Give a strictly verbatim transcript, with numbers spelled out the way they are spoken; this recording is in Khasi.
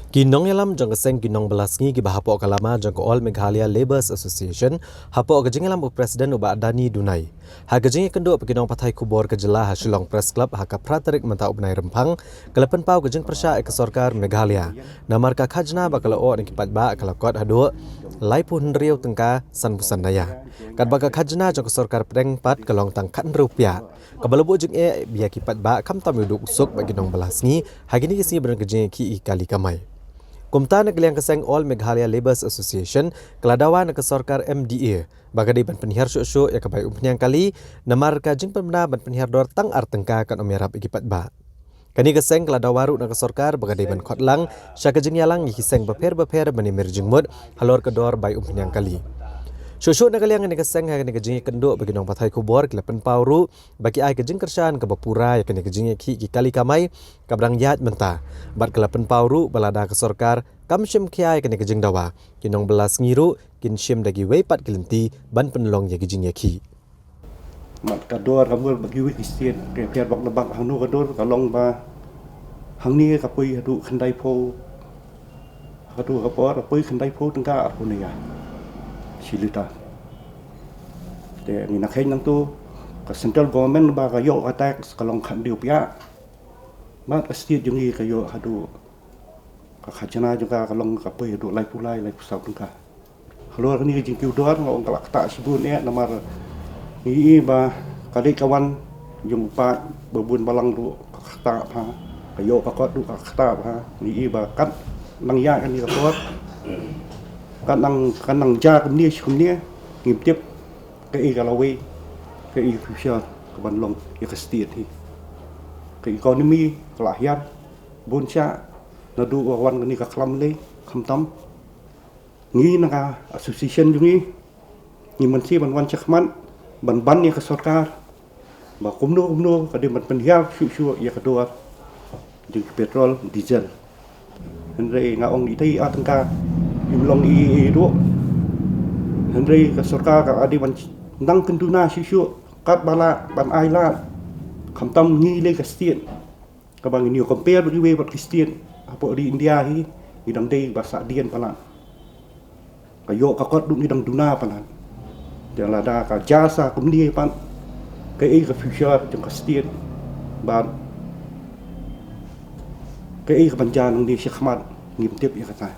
Ki nongïalam jong ka seng ki nongbylla sngi kiba hapoh ka lama jong ka All Meghalaya Labourers Association, hapoh ka jingïalam u President u Bah Danny Dunai, ha ka jingïakynduh bad ki nongpathai khubor ka jylla ha Shillong Press Club ha ka phra tarik mynta u bnai Rymphang, ka la pynpaw ka jingpyrshah ïa ka sorkar Meghalaya namar ka khajna ba ka la oh na ki paidbah ka la kot haduh laiphew hynriew tyngka sanphew san daya, katba ka khajna jong ka sorkar pdeng pat ka long tang khathynriew piah, kaba la buh jingeh ïa ki paidbah khamtam ïa u duk u suk bad ki nongbylla sngi ha kine ki sngi ba don ka jingïakhih ïa ki kali kamai. Kumta, na ka liang ka seng All Meghalaya Labourers Association ka la dawa na ka sorkar M D A ba ka dei ban pynhiar shuh shuh ïa ka bai umphniang kali, namar ka jingpynbna ban pynhiar dor tang ar tyngka kan ym ïarap ïa ki paidbah. Kane ka seng ka la dawa ruh na ka sorkar ba ka dei ban khot lang sha ka jingïalang ïa ki seng bapher bapher ban ïamir jingmut halor ka dor bai umphniang kali. Shuh shuh na ka liang kane ka seng, ha kane ka jingïakynduh bad ki nongpathai khubor, ki la pynpaw ruh ba ki ai ka jingkyrshan kaba pura ïa kane ka jingïakhih ïa ki kali kamai kaba dang ïaid mynta, bad ka la pynpaw ruh ba lada ka sorkar kam shim khia ïa kane ka jingdawa, ki nongbylla sngi ruh kin shim da kiwei pat ki lynti ban pynlong ïa ka jingïakhih. Mat ka dor ka mur ba kiwei ki state, ka pher bak na bak, hangno ka dor ka long ba hangne ka poi haduh khyndaiphew, haduh ka por ka poi khyndaiphew tyngka arphew na ïa shi litar. Te ngi na kheiñ nangto, ka central government ba ka ïoh ka tax ka long khathynriew piah. Mat ka state jong ngi ka ïoh haduh, ka khajna jong ka ka long ka poi haduh laiphew lai, laiphew saw tyngka. Halor kane ka jingkiew dor nga ong ka la ktah shibun eh, namar ngi i ba ka dei ka wan jong u paid ba bun balang ruh ka ktah bha, ka ïoh ka kot ruh ka ktah bha. Ngi i ba kat nang ïa kane ka por, kat nang, kat nang ja kumne shi kumne, ngim tip kaei ka lawei, kaei ka future ka ban long ïa ka state hi. Ka economy ka la hiar bun shah naduh ba wan kane ka khlam lei, khamtam ngi na ka association jong ngi, ngi mynsiem ban wan shakhmat ban ban ïa ka sorkar ba kumno kumno ka dei ban pynhiar shuh shuh ïa ka dor jong ki petrol, diesel. Hynrei nga ong itei ar tyngka im long ei ei ruh. Hynrei ka sorkar ka dei ban nang kynduna shuh shuh katba lah ban ai lad, khamtam ngi lei ka state kaba ngin ïoh compare bad kiwei pat ki state hapoh ri India hi, ngi dang dei ba sahdien palat. Ka ïoh ka kot ruh ngi dang duna palat. Te lada ka ja sa kumne pat, kaei ka future jong ka state bad kaei ka ban ja nangne shakhmat, ngim tip ïa kata.